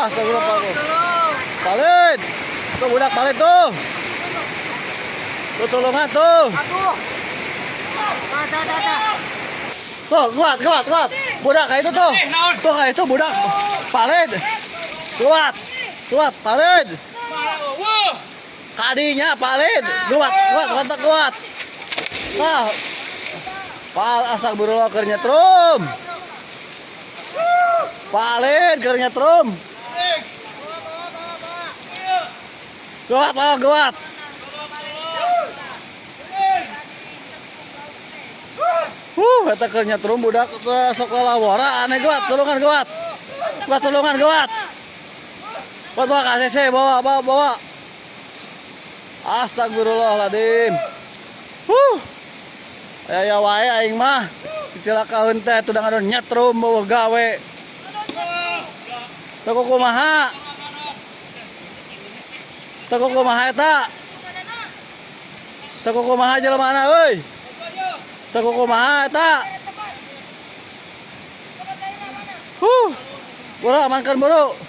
Astagfirullah, Pak. Palid. Tuh budak palid tuh. Tuh tulungan tuh. Tuh, kuat, kuat, kuat. Budak kayak itu tuh. Tuh kayak itu budak. Palid. Kuat. Kuat, palid. Kadinya palid. Kuat, kuat, kuat, kuat. Nah. Pal, astagfirullah, keur nyetrum. Palid keur nyetrum. Kuat, kuat, kuat. Eta keur nyetrum budak sok lalawara aneh, kuat, tulungan kuat. Kuat, tulungan kuat. Kuat, bawa ke ACC, bawa, bawa, bawa. Astagfirullahaladzim. Huh. Aya wae aing mah. Kecelakaan teh tudang anu nyetrum bawa gawe. Teu kumaha? Teu kumaha eta? Teu kumaha jelema euy? Teu kumaha eta? Huh. Buru amankan, buru.